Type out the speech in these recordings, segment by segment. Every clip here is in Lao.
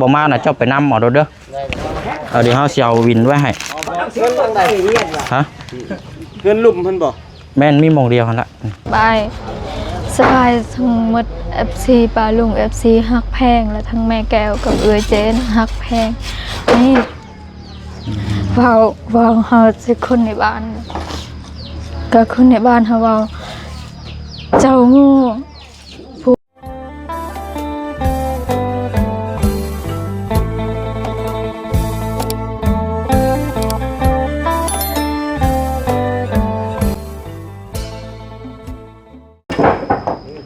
ບໍ່ມານະ ເຈົ້າໄປນຳເອົາໂລດເດີ. ເອົາ ດຽວເຮົາຊິເອົາວິນໄວ້ໃຫ້. ເຮືອນຫຼັງໃດ? ຮະ? ເຮືອນລຸ່ມຫັ້ນບໍ່? ແມ່ນ ມີໝ່ອງດຽວຫັ້ນລະ. ບາຍ ສະບາຍທັງໝົດ ເອັຟຊີ ປ້າລຸງ ເອັຟຊີ ຮັກແພງ ແລະ ທັງແມ່ແກ້ວກັບເອື້ອຍເຈນ ຮັກແພງ. ນີ້ ເວົ້າ ເວົ້າເຮົາໃສ່ຄົນໃນບ້ານ ກໍຄົນໃນບ້ານເຮົາເວົ້າ ເຈົ້າໂງ່.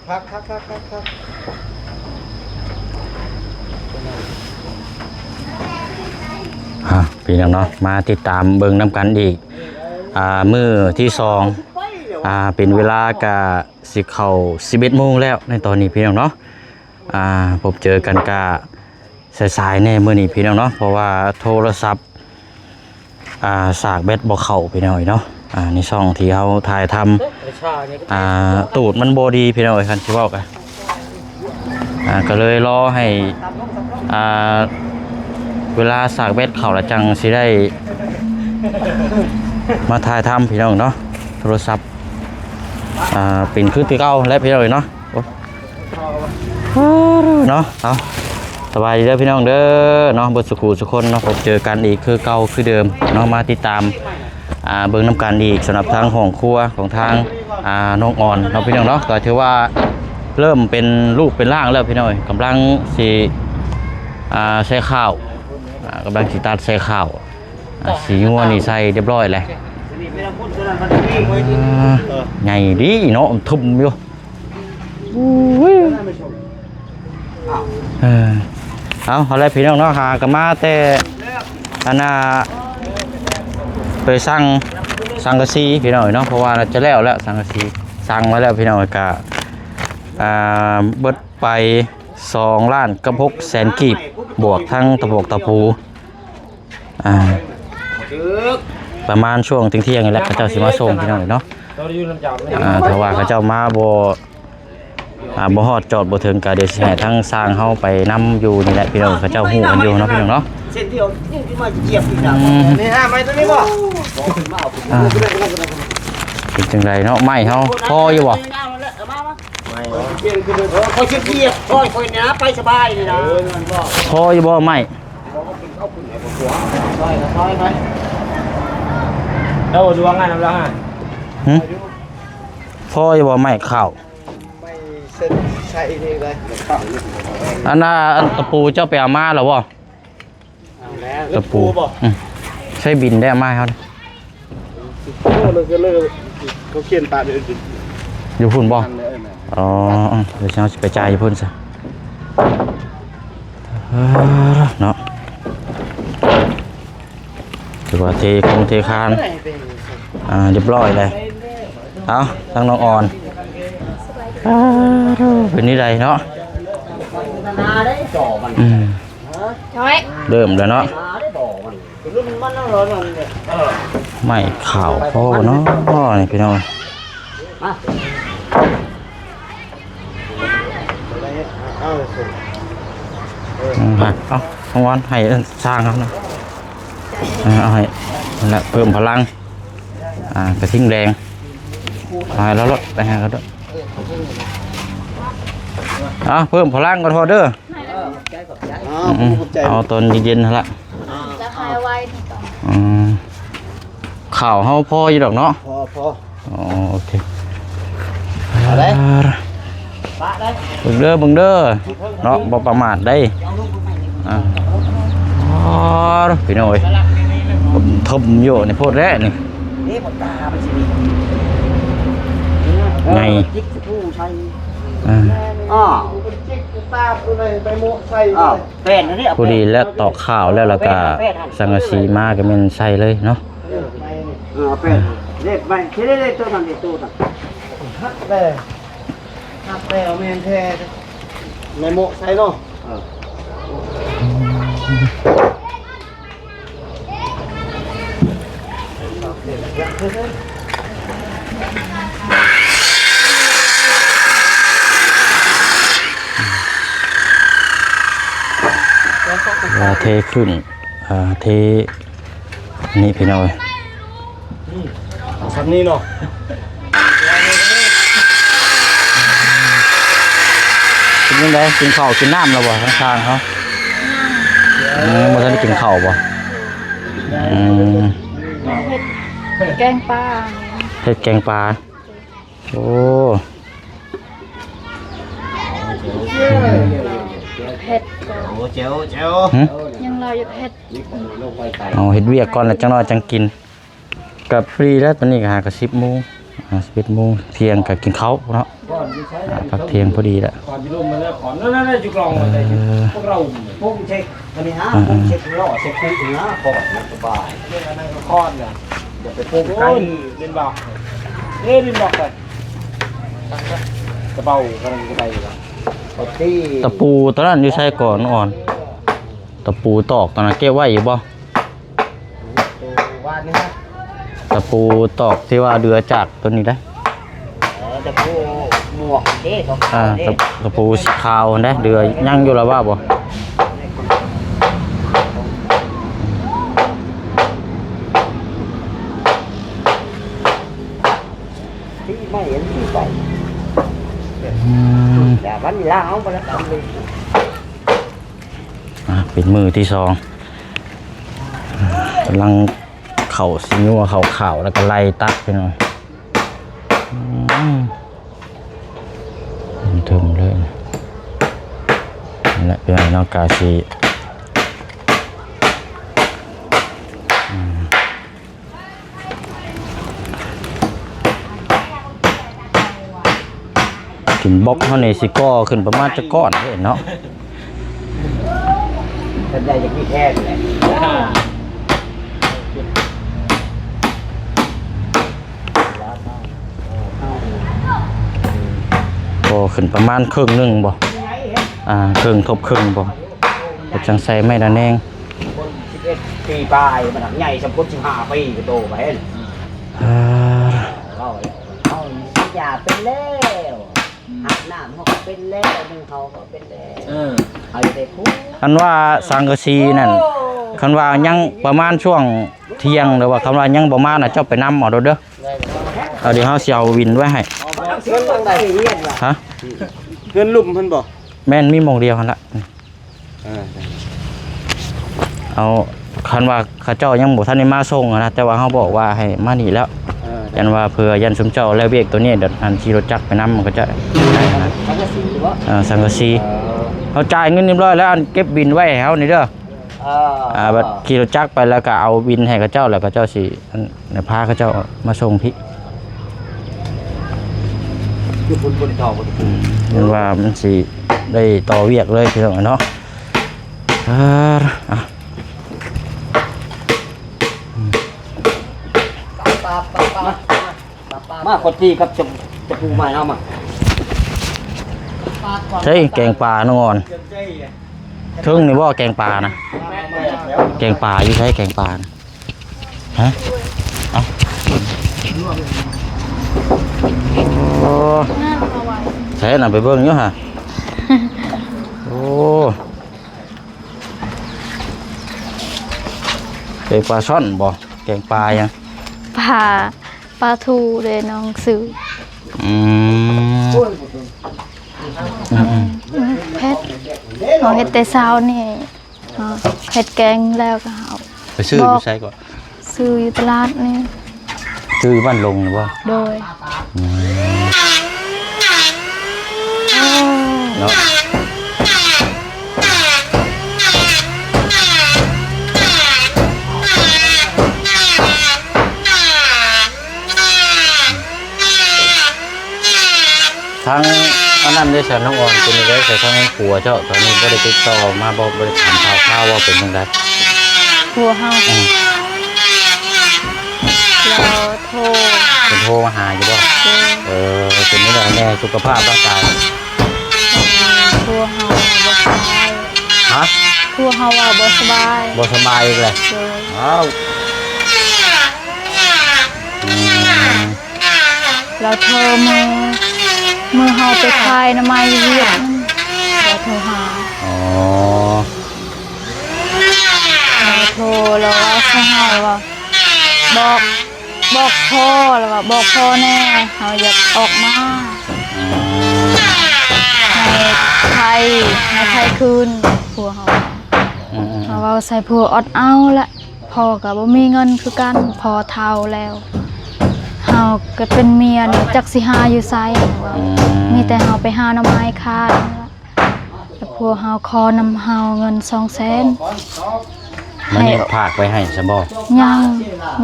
ຄັກໆໆໆ ອ່າ ພີ່ນ້ອງເນາະ ມາຕິດຕາມເບິ່ງນຳກັນອີກ ອ່າ ມື້ທີສອງ ອ່າ ເປັນເວລາກະຊິເຂົ້າສິບເອັດໂມງແລ້ວໃນຕອນນີ້ ພີ່ນ້ອງເນາະ. ອ່າ ພົບເຈີກັນກະສາຍໆແດ່ມື້ນີ້ ພີ່ນ້ອງເນາະ ເພາະວ່າໂທລະສັບ ອ່າ ສາກແບັດບໍ່ເຂົ້າ ພີ່ນ້ອງເອີຍເນາະ. ອ່າ ໃນຊ່ອງທີ່ເຮົາຖ່າຍທຳ ອ່າ ຕູດມັນບໍ່ດີ ພີ່ນ້ອງເອີຍ ຄັນຊິເວົ້າກະ ອ່າ ກໍເລີຍລໍໃຫ້ ອ່າ ເວລາສາກແບັດເຂົ້າລະ ຈັ່ງຊິໄດ້ມາຖ່າຍທຳ ພີ່ນ້ອງເນາະ. ໂທລະສັບ ອ່າ ເປັນຄືແຕ່ເກົ່າແຫຼະ ພີ່ນ້ອງເອີຍເນາະ. ໂອ້ ເນາະ ເອົາ ສະບາຍດີເດີພີ່ນ້ອງເດີເນາະ ເບິດສຸຂູສຸຄົນເນາະ. ພົບເຈີກັນອີກຄືເກົ່າຄືເດີມເນາະ ມາຕິດຕາມ ອ່າ ເບິ່ງນຳກັນອີກ ສຳລັບທາງຫ້ອງຄົວຂອງທາງ ອ່າ ນ້ອງອອນເນາະ ພີ່ນ້ອງເນາະ. ກໍຖືວ່າເລີ່ມເປັນຮູບເປັນຮ່າງແລ້ວ ພີ່ນ້ອງເອີຍ ກຳລັງຊິ ອ່າ ໃສ່ຂ້າວ ອ່າ ກຳລັງຊິຕັດໃສ່ຂ້າວ ອ່າ ສີງົວນີ້ໃສ່ຮຽບຮ້ອຍແລ້ວ. ອ່າ ໃຫຍ່ດີເນາະ ມັນທຶ່ມຢູ່. ໂອ້ຍ ເອີ ເອົາ ເອົາແຫຼະພີ່ນ້ອງເນາະ ຫາກໍມາແຕ່ອັນນ່າ ໄປສັ່ງສັງກະສີພີ່ນ້ອງເນາະ ເພາະວ່າຈະແລ້ວແລ້ວສັງກະສີ ສັ່ງມາແລ້ວພີ່ນ້ອງ ກະ ອ່າ ເບິດໄປສອງລ້ານກັບຫົກແສນກີບ ບວກທັງຕະປົກຕະປູ ອ່າ ປະມານຊ່ວງທ່ຽງໆນີ້ແຫຼະ ເຂົາເຈົ້າຊິມາສົ່ງພີ່ນ້ອງເນາະ. ອ່າ ຖ້າວ່າເຂົາເຈົ້າມາບໍ່ ອ່າ ບໍ່ຮອດຈອດບໍ່ເຖິງ ກະດຽວຊິໃຫ້ທາງຊ່າງເຮົາໄປນຳຢູ່ນີ້ແຫຼະພີ່ນ້ອງ ເຂົາເຈົ້າຮູ້ກັນຢູ່ເນາະພີ່ນ້ອງເນາະ. ເສັ້ນດຽວນີ້ທີ່ມາຈຽບອີກ ອືມ ນີ້ຫາໄມ້ຕົວນີ້ບໍ່? ອ່າ ເປັນຈັ່ງໃດເນາະ ໄມ້ເຮົາພໍຢູ່ບໍ່? ຂ້ອຍຊິຈຽບ ຂ້ອຍ ຂ້ອຍນີ້ນະ ໄປສະບາຍນີ້ນະ. ພໍຢູ່ບໍ່ໄມ້? ເຈົ້າດວງງານນຳລາວຫາ ຫຶ ພໍຢູ່ບໍ່ໄມ້ຂ້າວ? ໄມ້ເສັ້ນໃສ່ນີ້ໄດ້. ອັນນ່າ ອັນຕະປູເຈົ້າໄປເອົາມາແລ້ວບໍ່? ຕະປູ ອືມ ໃຊ້ບິນໄດ້ເອົາມາໃຫ້ເຮົາ. ໂອ້ ເລີກ ເລີກ ເຂົາຂຽນປະຢູ່ພຸ້ນບໍ່? ອໍ ເອີ ດຽວເຮົາຊິໄປຈ່າຍຢູ່ພຸ້ນຊະ. ເອີ ເນາະ ຖືວ່າເທຄົງເທຄານ ອ່າ ຮຽບຮ້ອຍແລ້ວ. ເອົາ ທາງນ້ອງອອນ ອ່າ ເປັນນີ້ໃດເນາະ? ອືມ ເລີ່ມແລ້ວເນາະ. ໄມ້ຂາວພໍບໍ່ເນາະນີ້ພີ່ນ້ອງ? ອືມ ເອົາ ຂອງຫວານໃຫ້ຊ່າງເຮົານະ ເອົາໃຫ້ນັ້ນແຫຼະ ເພີ່ມພະລັງ ອ່າ ກະທິງແດງ ໃຫ້ລາວໂລດ ໄປໃຫ້ລາວໂລດ. ເອົາ ເພີ່ມພະລັງກ່ອນເດີ. ເອົາ ຕອນເຢັນໆຫັ້ນລະ. ອືມ ຂ້າວເຮົາພໍຢູ່ດອກເນາະ. ພໍ ພໍ. ອໍ ໂອເຄ ເອົາເດ້ ປະເດ້ ເບິ່ງເດີ ເບິ່ງເດີເນາະ ບໍ່ປະໝາດເດ້. ອ່າ ອໍ ພີ່ນ້ອງເອີຍ ເຖິ່ມຢູ່ນີ້ ໂພດແຫຼະນີ້ ນີ້ບໍ່ຕາມັນຊິມີ ໃຫຍ່ ຈິກສະປູໃສ່ ອ່າ ອໍ ຈິກຕາໂຕໃດໄປໂມະໃສ່ ອໍ ແມ່ນອັນນີ້ ພໍດີແລ້ວ ຕອກຂ້າວແລ້ວ ແລ້ວກະສັງກະສີມາກະແມ່ນໃສ່ເລີຍເນາະ. ເອີ ເອົາແປນເລັບໄວ້ ເຮັດໄດ້ໂຕນັ້ນ ໂຕນັ້ນ ຮັກແລ້ວ ຮັກແລ້ວ ແມ່ນແທ້ ແມ່ນໂມະໃສ່ເນາະ. ເອີ ເອີ ວ່າເທຂຶ້ນ ເອີ ເທ ນີ້ພີ່ນ້ອງເອີຍ ອືມ ເອົາຊ່ຳນີ້ເນາະ ເປັນຈັ່ງໃດ ກິນເຂົ້າກິນນ້ຳແລ້ວບໍ່ ທາງຊ່າງເຮົາ? ຍັງ ອືມ ບໍ່ທັນໄດ້ກິນເຂົ້າບໍ່? ອືມ ເຮັດແກງປາ ເຮັດແກງປາ. ໂອ້ ເຜັດ ໂອ້ ແຈ່ວ ແຈ່ວ ຫຶ? ຍັງລາວຢູ່ເຜັດ ເອົາເຮັດວຽກກ່ອນ ແລ້ວຈັກໜ້ອຍຈັ່ງກິນ ກໍພໍດີແລ້ວ ຕອນນີ້ກໍຫາກໍສິບໂມງ ອ່າ ສິບເອັດໂມງ ທ່ຽງກໍກິນເຂົ້າເນາະ ອ່າ ພັກທ່ຽງພໍດີແລ້ວ ເອີ ອັນນີ້ຫາ ອືມ ປຸງເຊັກລໍ້ເຊັກຄຸນະ ຄອນມັນສະບາຍ ອັນນັ້ນກໍຄອນນະ ຢ່າໄປປຸງໄກ ໂອ້ຍ ເຫຼັ້ນບອກ ເອີ ເຫຼັ້ນບອກໄປ ຕະເບົາກຳລັງຈະໄປລະ ຕະປູຕົວນັ້ນຢູ່ໃສກ່ອນອ່ອນ? ຕະປູຕອກຕົວນັ້ນເກັບໄວ້ຢູ່ບໍ່? ຕະປູຕອກທີ່ວ່າເຫຼືອຈາກຕົວນີ້ໄດ໋ ເອີ ຕະປູໝວກເດ້ ຂາວໆ ອ່າ ເດ້ ຕະ ຕະປູສີຂາວຫັ້ນເດ້ ເຫຼືອຍັງຢູ່ລະວ່າບໍ່? ທີ່ໄມ້ອັນນີ້ໄປ ອືມ ແຕ່ວັນລາວບໍ່ລະກັນເລີຍ ອ່າ ເປັນມື້ທີສອງ ກຳລັງເຂົ້າຊິຍົວເຂົ້າຂາວ ແລ້ວກໍໄລ່ຕັກພີ່ນ້ອງ ອືມ ເທິງເລີຍ ນັ້ນແຫຼະພີ່ນ້ອງ ກາຊິ ອືມ ດິນບລັອກເຮົານີ້ຊິກໍ່ຂຶ້ນປະມານຈັກກ້ອນເດ້ເນາະ? ເພິ່ນໄດ້ຈາກມີແທ້ແຫຼະ ກໍ່ຂຶ້ນປະມານເຄິ່ງໜຶ່ງບໍ່? ອ່າ ເຄິ່ງທົບເຄິ່ງບໍ່? ກໍຈັ່ງໃສ່ໄມ້ລະແນງ ຄົນສິບເອັດປີປາຍ ມັນໃຫຍ່ສ່ຳຄົນສິບຫ້າປີກໍໂຕໄປ ອ່າ ເວົ້າແລ້ວ ເຮົາສີດຢາເປັນແລ້ວ ອືມ ອາບນ້ຳເຮົາກໍເປັນແລ້ວ ໜຶ່ງເຮົາກໍເປັນແລ້ວ ເອີ ເຮົາຈະໄດ້ຜູ້ ຄັນວ່າສັງກະສີນັ້ນ ໂອ້ ຄັນວ່າຍັງປະມານຊ່ວງທ່ຽງ ຫຼືວ່າຄັນວ່າຍັງບໍ່ມານະ ເຈົ້າໄປນຳເອົາໂລດເດີ ເອົາ ດຽວເຮົາຊິເອົາວິນໄວ້ໃຫ້ ເອົາເງິນມາໄດ້ຮຽນວ່າ ຮະ? ເຮືອນລຸ່ມຫັ້ນບໍ່? ແມ່ນ ມີໝ່ອງດຽວຫັ້ນລະ ເອີ ເອົາ ຄັນວ່າເຂົາເຈົ້າຍັງບໍ່ທັນໄດ້ມາສົ່ງຫັ້ນນະ ແຕ່ວ່າເຮົາບອກວ່າໃຫ້ມານີ້ແລ້ວ ເອີ ຢ້ານວ່າເພື່ອຢ້ານຊຸມເຈົ້າແລວວຽກໂຕນີ້ ອັນຂີ່ລົດຈັກໄປນຳ ມັນກໍຈະ ສັງກະສີບໍ່? ເອີ ສັງກະສີ ເອີ ເຮົາຈ່າຍເງິນຮຽບຮ້ອຍແລ້ວ ອັນເກັບບິນໄວ້ໃຫ້ເຮົານີ້ເດີ ເອີ ອ່າ ບັດຂີ່ລົດຈັກໄປແລ້ວກໍເອົາບິນໃຫ້ເຂົາເຈົ້າ ແລ້ວເຂົາເຈົ້າຊິ ອັນ ພາເຂົາເຈົ້າມາສົ່ງພີ້ ຢູ່ພຸ້ນບໍ່ໄດ້ຕໍ່ບໍ່ໄດ້ ແມ່ນວ່າມັນຊິໄດ້ຕໍ່ວຽກເລີຍພີ່ນ້ອງເນາະ ອ່າ ອ່ະ ມາ ມາ ມາ ມາ ມາ ມາ ມາ ມາ ຂອດຕີກັບຈະ ຈະປູໃໝ່ເອົາມາ ໃສ່ແກງປານ້ອງອອນ ເທິງນີ້ບໍ່ແກງປານະ ແກງປາຢູ່ໃສແກງປານະ? ຮະ ເອົ້າ ໂອ້ ໃສນະ ໄປເບິ່ງຢູ່ຫະ ໂອ້ ເປັນປາຊ່ອນບໍ່ ແກງປາຫຍັງ? ປາ ປາທູເດ້ນ້ອງຊື້ ອືມ ອືມໆ ເຜັດ ເຮົາເຮັດແຕ່ເຊົ້ານີ້ ເຮົາເຮັດແກງແລ້ວກໍເຮົາ ໄປຊື້ຢູ່ໃສເກາະ? ຊື້ຢູ່ຕະຫຼາດນີ້ ຊື້ຢູ່ບ້ານດົງນີ້ບໍ່? ໂດຍ ອືມ ເນາະ ທາງອັນນັ້ນເດ້ຊະ ນ້ອງອອນ ເປັນຈັ່ງໃດຊະ ທາງຜົວເຈົ້າ ຕອນນີ້ບໍ່ໄດ້ຕິດຕໍ່ມາບໍ່? ບໍ່ໄດ້ຖາມຂ່າວຄາວວ່າເປັນຈັ່ງໃດ? ຜົວເຮົາ ອືມ ລາວໂທ ເພິ່ນໂທມາຫາຢູ່ບໍ່? ໂດຍ ເອີ ເປັນຈັ່ງໃດແດ່ ສຸຂະພາບຮ່າງກາຍ? ຜົວເຮົາບໍ່ສະບາຍ ຮະ? ຜົວເຮົາວ່າບໍ່ສະບາຍ ບໍ່ສະບາຍອີກແລ້ວ ໂດຍ ອ້າວ ອືມ ລາວໂທມື້ ມື້ເຮົາໄປຂາຍໜໍ່ໄມ້ຢູ່ວຽດ ລາວໂທຫາ ອໍ ໂອ້ ໂທ ແລ້ວເວົ້າໃສ່ເຮົາວ່າ ບອກ ບອກພໍ່ ແລ້ວວ່າ ບອກພໍ່ແດ່ ເຮົາຢາກອອກມາ ໃຫ້ໄທ ໃຫ້ໄທຄືນ ຜົວເຮົາ. ອືມໆໆ ເຮົາເວົ້າໃສ່ຜົວອອດເອົາລະ ພໍ່ກໍບໍ່ມີເງິນຄືກັນ ພໍ່ເຖົ້າແລ້ວ ເຮົາກໍເປັນເມຍນີ້ຈັກຊິຫາຢູ່ໃສ ອືມ ມີແຕ່ເຮົາໄປຫາໜໍ່ໄມ້ຂາຍ ແລ້ວຜົວເຮົາຂໍນຳເຮົາເງິນສອງແສນ ບາດນີ້ ໃຫ້ ຝາກໄວ້ໃຫ້ຊະບໍ່? ຍັງ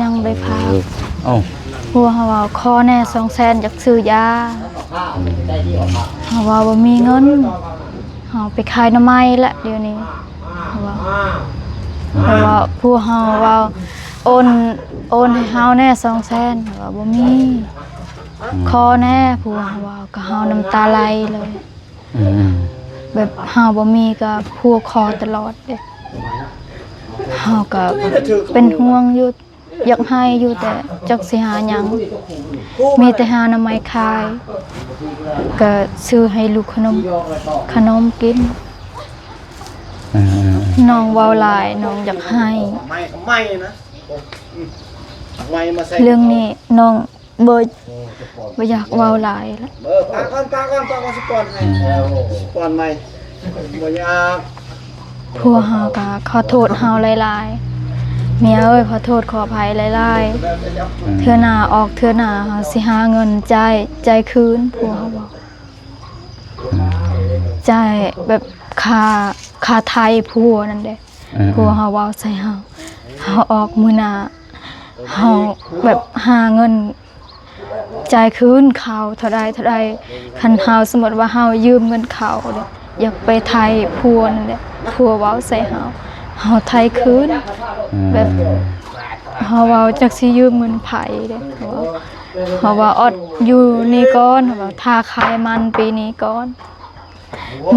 ຍັງໄດ້ຝາກ ເອີ ເອົ້າ ຜົວເຮົາວ່າຂໍແດ່ສອງແສນ ຢາກຊື້ຢາ ອືມ ເຮົາວ່າບໍ່ມີເງິນ ເຮົາໄປຂາຍໜໍ່ໄມ້ແລ້ວດຽວນີ້ ເຮົາວ່າ ເພາະວ່າຜົວເຮົາວ່າໂອນ ໂອນໃຫ້ເຮົາແດ່ສອງແສນ ເຮົາວ່າບໍ່ມີ ອືມ ຂໍແດ່ ຜົວເຮົາວ່າ ກໍເຮົານ້ຳຕາໄຫຼເລີຍ ອືມ ແບບເຮົາບໍ່ມີກໍຜົວຂໍຕະຫຼອດເດ້ ເຮົາກໍເປັນຫ່ວງຢູ່ ຢາກໃຫ້ຢູ່ ແຕ່ຈັກຊິຫາຫຍັງ ມີແຕ່ຫາໜໍ່ໄມ້ຂາຍ ກໍຊື້ໃຫ້ລູກຂະໜົມ ຂະໜົມກິນ ອືມ ນ້ອງເວົ້າຫຼາຍ ນ້ອງຢາກໄຫ້ ໄມ້ ໄມ້ນະ ໄມ້ມາໃສ່ ເລື່ອງນີ້ນ້ອງ ບໍ່ ບໍ່ຢາກເວົ້າຫຼາຍລະ ເອີ ປະກ່ອນ ປະກ່ອນ ປະກ່ອນ ຊິປ້ອນໃຫ້ ອືມ ຊິປ້ອນໃໝ່ ບໍ່ຢາກ ຜົວເຮົາກໍຂໍໂທດເຮົາຫຼາຍໆ ເມຍເອີຍ ຂໍໂທດຂໍອະໄພຫຼາຍໆ ອືມ ເທື່ອໜ້າອອກ ເທື່ອໜ້າເຮົາຊິຫາເງິນຈ່າຍ ຈ່າຍຄືນ ຜົວເຮົາເວົ້າ ອືມ ຈ່າຍແບບຄ່າ ຄ່າໄຖ່ຜົວນັ້ນເດ້ ອືມ ຜົວເຮົາເວົ້າໃສ່ເຮົາ ເຮົາອອກມື້ໜ້າ ເຮົາແບບຫາເງິນຈ່າຍຄືນເຂົາເທົ່າໃດເທົ່າໃດ ຄັນເຮົາ ສົມມຸດວ່າເຮົາຢືມເງິນເຂົາເດ້ ຢາກໄປໄຖ່ຜົວນັ້ນເດ້ ຜົວເວົ້າໃສ່ເຮົາ ເຮົາໄຖ່ຄືນ ອືມ ແບບເຮົາເວົ້າຈັກຊິຢືມເງິນໃຜເດ້ ເຮົາວ່າ ເຮົາວ່າອອດຢູ່ນີ້ກ່ອນ ເຮົາວ່າຖ້າຂາຍມັນປີນີ້ກ່ອນ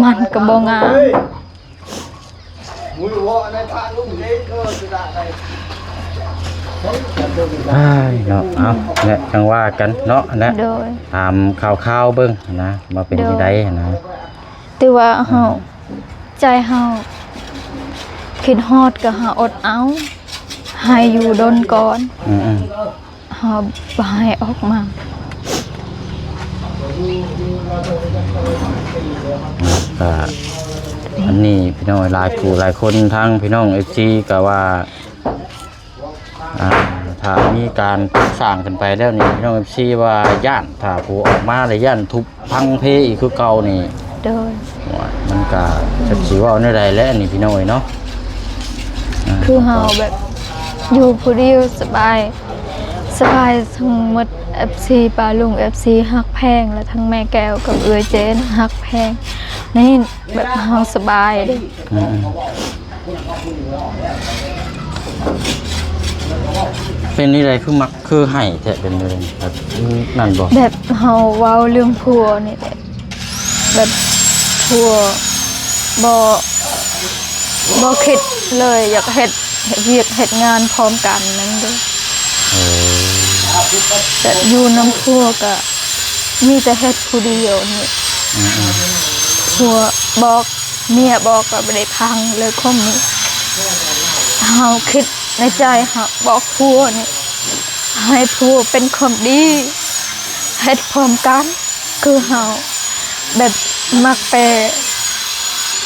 ມັນກໍບໍ່ງາມ. ອ້າຍເນາະ ເອົາ ແຫຼະ ຈັ່ງວ່າກັນເນາະ ແຫຼະ ໂດຍ ຖາມຂ່າວໆເບິ່ງນະ ວ່າເປັນຈັ່ງໃດນະ ໂດຍ ແຕ່ວ່າເຮົາ ອືມ ໃຈເຮົາຄິດຮອດກໍເຮົາອົດເອົາ ໃຫ້ຢູ່ດົນກ່ອນ ອືມໆ ເຮົາບໍ່ໃຫ້ອອກມາ ກໍອັນນີ້ພີ່ນ້ອງຫຼາຍຜູ້ຫຼາຍຄົນ ທາງພີ່ນ້ອງເອັຟຊີກໍວ່າ ອ່າ ຖ້າມີການສ້າງຂຶ້ນໄປແລ້ວນີ້ ພີ່ນ້ອງເອັຟຊີວ່າຢ້ານ ຖ້າຜູ້ອອກມາແລ້ວຢ້ານທຸບ ພັງເພອີກຄືເກົ່ານີ້ ໂດຍ ໂອ້ຍ ມັນກະຈັກຊິເວົ້າແນວໃດແຫຼະນີ້ພີ່ນ້ອງເອີຍເນາະ ອ່າ ຄືເຮົາແບບຢູ່ຜູ້ດຽວສະບາຍ ສະບາຍທັງໝົດ ເອັຟຊີ ປ້າລຸງ ເອັຟຊີ ຮັກແພງ ແລະ ທັງແມ່ແກ້ວກັບເອື້ອຍເຈນ ຮັກແພງ ໃນນີ້ແບບເຮົາສະບາຍເດ້ ອືມ ເປັນນີ້ໃດຄືມັກ ຄືໄຫ້ແທ້ ເປັນແບບ ແບບນັ້ນບໍ່? ແບບເຮົາເວົ້າເລື່ອງຜົວນີ້ແຫຼະ ແບບຜົວບໍ່ ບໍ່ຄິດເລີຍ ຢາກເຮັດ ເຮັດວຽກເຮັດງານພ້ອມກັນນັ້ນເດ້ ເອີ ແບບຢູ່ນຳຜົວກະມີແຕ່ເຮັດຜູ້ດຽວນີ້ ອືມໆ ຜົວບອກ ເມຍບອກກໍບໍ່ໄດ້ຟັງເລີຍ ຄວາມນີ້ ເຮົາຄິດໃນໃຈ ເຮົາບອກຜົວນີ້ ໃຫ້ຜົວເປັນຄວາມດີ ເຮັດພ້ອມກັນ ຄືເຮົາແບບມັກໄປ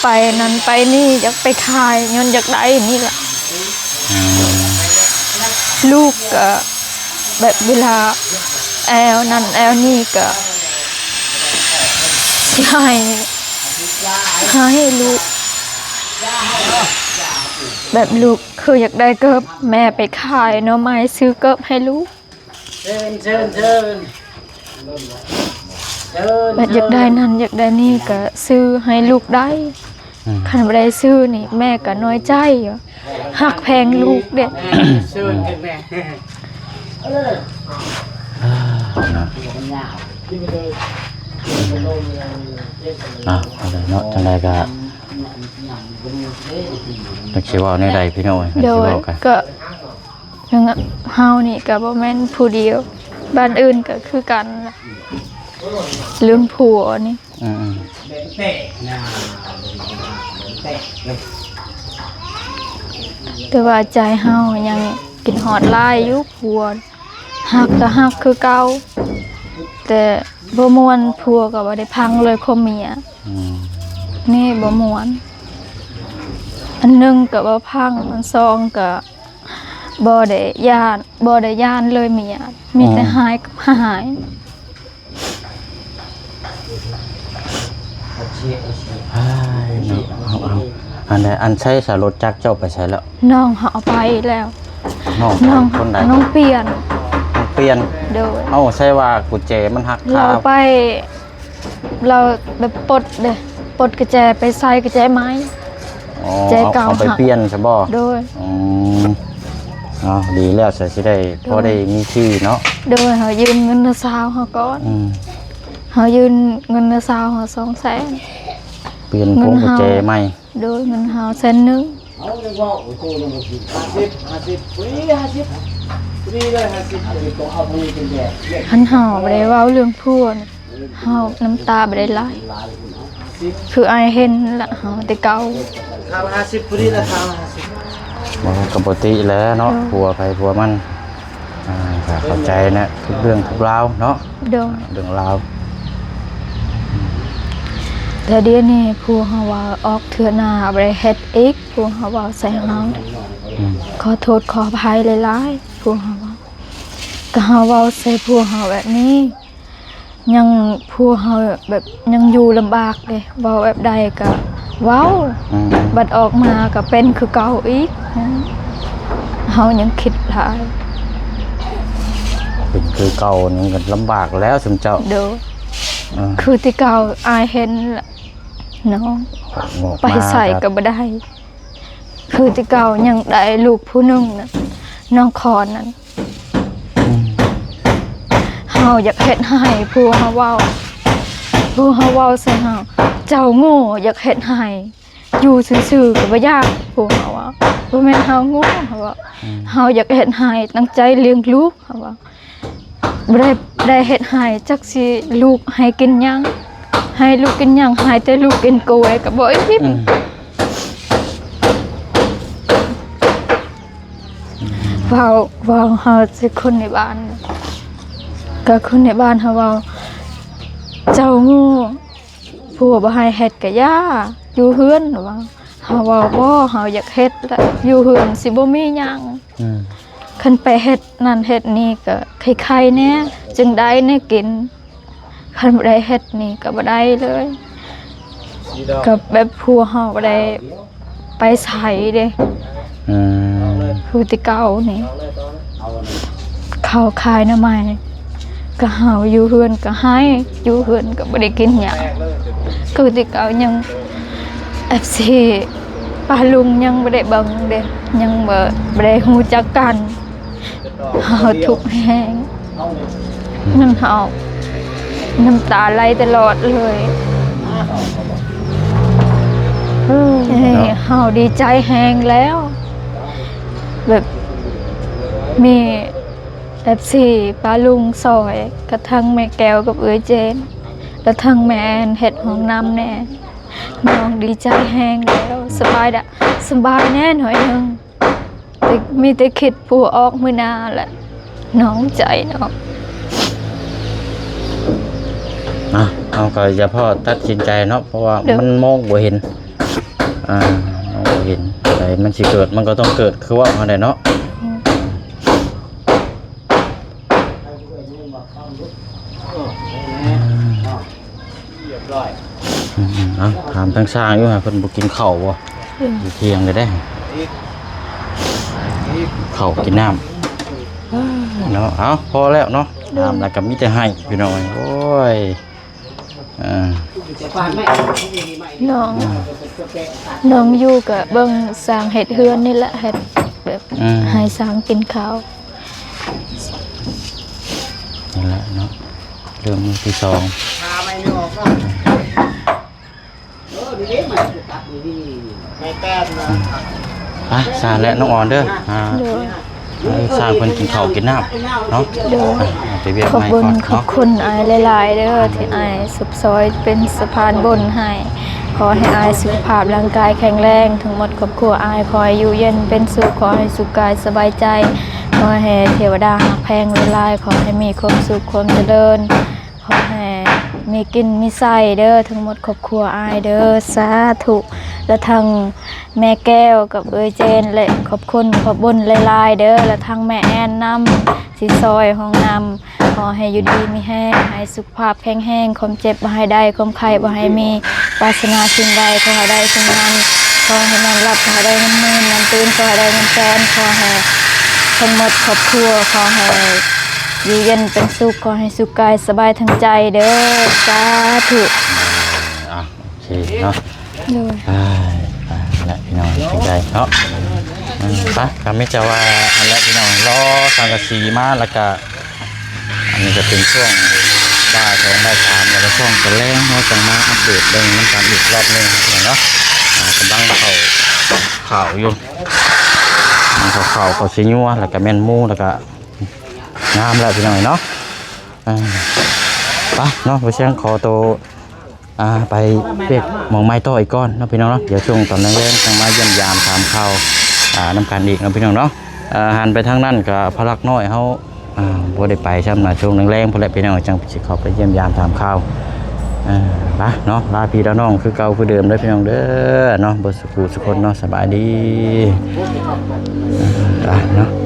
ໄປນັ້ນໄປນີ້ ຢາກໄປຂາຍ ຍ້ອນຢາກໄດ້ນີ້ລະ ອືມ ລູກກໍ ແບບເວລາແອວນັ້ນແອວນີ້ກໍຊິໃຫ້ ໃຫ້ລູກ ແບບລູກຄືຢາກໄດ້ເກີບ ແມ່ໄປຂາຍໜໍ່ໄມ້ຊື້ເກີບໃຫ້ລູກ ເຊີນ ເຊີນ ເຊີນ ເຊີນ ແບບຢາກໄດ້ນັ້ນຢາກໄດ້ນີ້ກໍຊື້ໃຫ້ລູກໄດ້ ອືມ ຄັນບໍ່ໄດ້ຊື້ນີ້ແມ່ກໍນ້ອຍໃຈຢູ່ ຮັກແພງລູກເດ້ ເຊີນແມ່ ອ່າ ເນາະ ອ່າ ຈັ່ງໃດເນາະ ຈັ່ງໃດກໍ ຈັກຊິເວົ້າແນວໃດພີ່ນ້ອງເອີຍ ໂດຍ ຊິເວົ້າກັນ ກໍ ເຮົານີ້ກໍບໍ່ແມ່ນຜູ້ດຽວ ບ້ານອື່ນກໍຄືກັນ ເລື່ອງຜົວນີ້ ອືມໆ ແຕ່ ແຕ່ວ່າໃຈເຮົາຍັງຄິດຮອດຫຼາຍຢູ່ຜົວ ຮັກກໍຮັກຄືເກົ່າ ແຕ່ບໍ່ມ່ວນ ຜົວກໍບໍ່ໄດ້ພັງເລີຍຄວາມເມຍ ອືມ ນີ້ບໍ່ມ່ວນ ອັນໜຶ່ງກໍບໍ່ພັງ ອັນສອງກໍບໍ່ໄດ້ຢ້ານ ບໍ່ໄດ້ຢ້ານເລີຍເມຍ ມີແຕ່ ອືມ ຮ້າຍກັບຮ້າຍ. ເອີຍເນາະ ເອົາໆ ອັນໃດ ອັນໃຊ້ສາລົດຈັກເຈົ້າໄປໃສແລ້ວ? ນ້ອງເຮົາເອົາໄປແລ້ວ ນ້ອງ ນ້ອງຄົນໃດ? ນ້ອງປ່ຽນ ນ້ອງປ່ຽນ ໂດຍ ເອົ້າ ໃຊ້ວ່າກຸນແຈມັນຫັກຄາ ລາວໄປ ລາວແບບປົດເດ້ ປົດກະແຈໄປໃສ່ກະແຈໃໝ່ ອໍ ແຈເກົ່າ ເອົາໄປປ່ຽນຊະບໍ່? ໂດຍ ອືມ ເອົາ ດີແລ້ວ ສະຊິໄດ້ ໂດຍ ພໍໄດ້ມີຊື່ເນາະ ໂດຍ ເຮົາຢືມເງິນນ້າສາວເຮົາກ່ອນ ອືມ ເຮົາຢືມເງິນນ້າສາວເຮົາສອງແສນ ປ່ຽນພວງກຸນແຈໃໝ່ ໂດຍ ເງິນເຮົາແສນໜຶ່ງ ເອົາ ຍັງເວົ້າ ໂອ້ໂຫ ຍັງບໍ່ກິນ ຫ້າສິບ ຫ້າສິບ ພໍດີ ຫ້າສິບ ພໍດີເລີຍ ຫ້າສິບ ເອົາເທົ່ານີ້ເປັນແບບ ຄັນເຮົາບໍ່ໄດ້ເວົ້າເລື່ອງຜົວນີ້ ເຮົານ້ຳຕາບໍ່ໄດ້ໄຫຼ ຄືອ້າຍເຫັນລະເຮົາແຕ່ເກົ່າ ຄາງລະຫ້າສິບ ພໍດີລະ ຄາງລະຫ້າສິບ ບໍ່ ກໍປົກກະຕິແຫຼະເນາະ ໂດຍ ຜົວໃຜຜົວມັນ ອ່າ ກໍເຂົ້າໃຈນະ ທຸກເລື່ອງທຸກລາວເນາະ ໂດຍ ເລື່ອງລາວ ແຕ່ດຽວນີ້ຜົວເຮົາວ່າອອກເທື່ອໜ້າບໍ່ໄດ້ເຮັດອີກ ຜົວເຮົາເວົ້າໃສ່ເຮົາ ອືມ ຂໍໂທດຂໍອະໄພຫຼາຍໆ ຜົວເຮົາເວົ້າ ກໍເຮົາເວົ້າໃສ່ຜົວເຮົາແບບນີ້ ຍັງ ຜົວເຮົາແບບຍັງຢູ່ລຳບາກເດ້ ເວົ້າແບບໃດກໍເວົ້າ ອືມ ບັດອອກມາກໍເປັນຄືເກົ່າອີກ ເຮົາຍັງຄິດຫຼາຍ ເປັນຄືເກົ່າຍັງກໍລຳບາກແລ້ວຊຸມເຈົ້າ ໂດຍ ອືມ ຄືແຕ່ເກົ່າ ອ້າຍເຫັນລະ ນ້ອງ ໄປໃສກໍບໍ່ໄດ້ ຄືແຕ່ເກົ່າ ຍັງໄດ້ລູກຜູ້ໜຶ່ງນະ ນ້ອງຄອນນັ້ນ ອືມ ເຮົາຢາກເຮັດໃຫ້ ຜົວເຮົາເວົ້າ ຜົວເຮົາເວົ້າໃສ່ເຮົາ ເຈົ້າໂງ່ ຢາກເຮັດໃຫ້ ຢູ່ຊື່ໆກໍບໍ່ຢາກ ຜົວເຮົາເວົ້າ ບໍ່ແມ່ນເຮົາໂງ່ ເຮົາເວົ້າ ອືມ ເຮົາຢາກເຮັດໃຫ້ ຕັ້ງໃຈລ້ຽງລູກ ເຮົາເວົ້າ ບໍ່ໄດ້ ໄດ້ເຮັດໃຫ້ ຈັກຊິລູກໃຫ້ກິນຫຍັງ ໃຫ້ລູກກິນຫຍັງ ໃຫ້ແຕ່ລູກກິນກ້ວຍກໍບໍ່ອີ່ມ ອືມ ເວົ້າ ເວົ້າເຮົາໃສ່ຄົນໃນບ້ານ ກໍຄົນໃນບ້ານເຮົາເວົ້າ ເຈົ້າໂງ່ ຜົວບໍ່ໃຫ້ເຮັດກໍຢ່າ ຢູ່ເຮືອນ ວ່າ ເຮົາເວົ້າ ບໍ່ ເຮົາຢາກເຮັດລະ ຢູ່ເຮືອນຊິບໍ່ມີຫຍັງ ອືມ ຄັນໄປເຮັດນັ້ນເຮັດນີ້ກໍໄຄໆແດ່ ຈຶ່ງໄດ້ແນວກິນ ຄັນບໍ່ໄດ້ເຮັດນີ້ກໍບໍ່ໄດ້ເລີຍ ກໍແບບຜົວເຮົາບໍ່ໄດ້ໄປໃສເດ້ ອືມ ຄືແຕ່ເກົ່ານີ້ ເຂົາຂາຍໜໍ່ໄມ້ ກໍເຮົາຢູ່ເຮືອນກໍໃຫ້ ຢູ່ເຮືອນກໍບໍ່ໄດ້ກິນຫຍັງ ຄືແຕ່ເກົ່າຍັງ ເອັຟຊີ ປ້າລຸງຍັງບໍ່ໄດ້ເບິ່ງເດ້ ຍັງບໍ່ ບໍ່ໄດ້ຮູ້ຈັກກັນ ເຮົາທຸກແຮງ ອືມ ນັ້ນເຮົາ ນ້ຳຕາໄຫຼຕະຫຼອດເລີຍ ເອີ ເນາະ ເຮົາດີໃຈແຮງແລ້ວ ແບບມີ ເອັຟຊີ ປ້າລຸງຊ່ອຍ ກະທັງແມ່ແກ້ວກັບເອື້ອຍເຈນ ແລະທັງແມ່ແອນເຮັດຫ້ອງນ້ຳແດ່ ນ້ອງດີໃຈແຮງແລ້ວ ສະບາຍດະ ສະບາຍແດ່ໜ້ອຍໜຶ່ງ ແຕ່ມີແຕ່ຄິດຜົວອອກມື້ໜ້າແຫຼະ ນ້ອງໃຈເນາະ ນະ ເຮົາກໍຢ່າພໍຕັດສິນໃຈເນາະ ເພາະວ່າ ໂດຍ ມັນມອງບໍ່ເຫັນ ອ່າ ມອງບໍ່ເຫັນ ໃດມັນຊິເກີດ ມັນກໍຕ້ອງເກີດ ຄືເວົ້າຫັ້ນແຫຼະເນາະ ອືມ ຮຽບຮ້ອຍ ອືມ ເອົາ ຖາມທາງຊ່າງຢູ່ ຫາເພິ່ນບໍ່ກິນເຂົ້າບໍ່? ອືມ ຢູ່ທ່ຽງກໍໄດ້ ອີກ ອີກ ເຂົ້າກິນນ້ຳ ເນາະ ເອົາ ພໍແລ້ວເນາະ ອືມ ຖາມແລ້ວກໍມີແຕ່ໃຫ້ ພີ່ນ້ອງ ໂອ້ຍ ເອີ ນ້ອງ ນ້ອງຢູ່ກໍເບິ່ງຊ່າງເຮັດເຮືອນນີ້ແຫຼະ ເຮັດແບບ ອືມ ໃຫ້ຊ່າງກິນເຂົ້າ ນີ້ແຫຼະເນາະ ເລື່ອງມື້ທີສອງ ໄປ ຊ່າງ ແລະ ນ້ອງອອນເດີ ໂດຍ ເອີ ຊ່າງເພິ່ນກິນເຂົ້າກິນນ້ຳເນາະ ໂດຍ ອ່າ ໄປວຽກໃໝ່ກ່ອນເນາະ ຂອບຄຸນ ຂອບຄຸນອ້າຍຫຼາຍໆເດີ ທີ່ອ້າຍຊຸບຊ່ອຍເປັນສະພານບຸນໃຫ້ ຂໍໃຫ້ອ້າຍສຸຂະພາບຮ່າງກາຍແຂງແຮງ ທັງໝົດຄອບຄົວອ້າຍ ຂໍໃຫ້ຢູ່ເຢັນເປັນສຸກ ຂໍໃຫ້ສຸກກາຍສະບາຍໃຈ ຂໍໃຫ້ເທວະດາຮັກແພງຫຼາຍໆ ຂໍໃຫ້ມີຄວາມສຸກຄວາມຈະເລີນ ຂໍໃຫ້ມີກິນມີໃຊ້ເດີ ທັງໝົດຄອບຄົວອ້າຍເດີ ສາທຸ ແລະ ທັງແມ່ແກ້ວກັບເອື້ອຍເຈນ ແລະ ຂອບຄຸນຂອບບຸນຫຼາຍໆເດີ ແລະ ທັງແມ່ແອນນຳ ຊິຊ່ອຍຫ້ອງນ້ຳ ຂໍໃຫ້ຢູ່ດີມີແຮງ ໃຫ້ສຸຂະພາບແຂງແຮງ ຄວາມເຈັບບໍ່ໃຫ້ໄດ້ ຄວາມໄຂ້ບໍ່ໃຫ້ມີ ປາດຖະໜາສິ່ງໃດຂໍໃຫ້ໄດ້ສິ່ງນັ້ນ ຂໍໃຫ້ນອນຫຼັບຂໍໃຫ້ໄດ້ເງິນໝື່ນ ນອນຕື່ນຂໍໃຫ້ໄດ້ເງິນແສນ ຂໍໃຫ້ທັງໝົດຄອບຄົວ ຂໍໃຫ້ຢູ່ເຢັນເປັນສຸກ ຂໍໃຫ້ສຸກກາຍສະບາຍທັງໃຈເດີ ສາທຸ. ອ່າ ໂອເຄເນາະ ໂດຍ ອ່າ ໄປແລ້ວພີ່ນ້ອງ ເປັນໃດເນາະ ອືມ ໄປ ກໍມີແຕ່ວ່າອັນແຫຼະພີ່ນ້ອງ ລໍສັງກະສີມາ ແລ້ວກໍ ອັນນີ້ກໍເປັນຊ່ວງບ່າຍສອງບ່າຍສາມ ແລ້ວກໍຊ່ວງຕອນແລງ ເຮົາຈັ່ງມາອັບເດດເບິ່ງນຳກັນອີກຮອບໜຶ່ງເນາະ ອ່າ ກຳລັງເຂົ້າ ເຂົ້າຢູ່ ເຂົ້າ ເຂົ້າຊິຍົວ ແລ້ວກໍແມ່ນໝູ ແລ້ວກໍງາມແລ້ວພີ່ນ້ອງເນາະ ອ່າ ໄປເນາະ ບໍ່ຊຽງຂໍໂຕ ອ່າ ໄປວຽກໝ່ອງໃໝ່ຕໍ່ອີກກ່ອນເນາະພີ່ນ້ອງເນາະ ດຽວຊ່ວງຕອນແລງໆ ຈັ່ງມາຢ້ຽມຢາມຖາມຂ່າວ ອ່າ ນຳກັນອີກເນາະພີ່ນ້ອງເນາະ ອ່າ ຫັນໄປທາງນັ້ນກໍພະລັກນ້ອຍເຮົາ ອ່າ ບໍ່ໄດ້ໄປຊ້ຳນະ ຊ່ວງແລງໆ ພຸ້ນແຫຼະພີ່ນ້ອງ ຈັ່ງຊິເຂົ້າໄປຢ້ຽມຢາມຖາມຂ່າວ ອ່າ ລາເນາະ ລາພີ່ລານ້ອງຄືເກົ່າຄືເດີມເດີພີ່ນ້ອງເດີເນາະ ເບິດສຸຂູສຸຄົນເນາະ ສະບາຍດີ ອ່າ ລາເນາະ.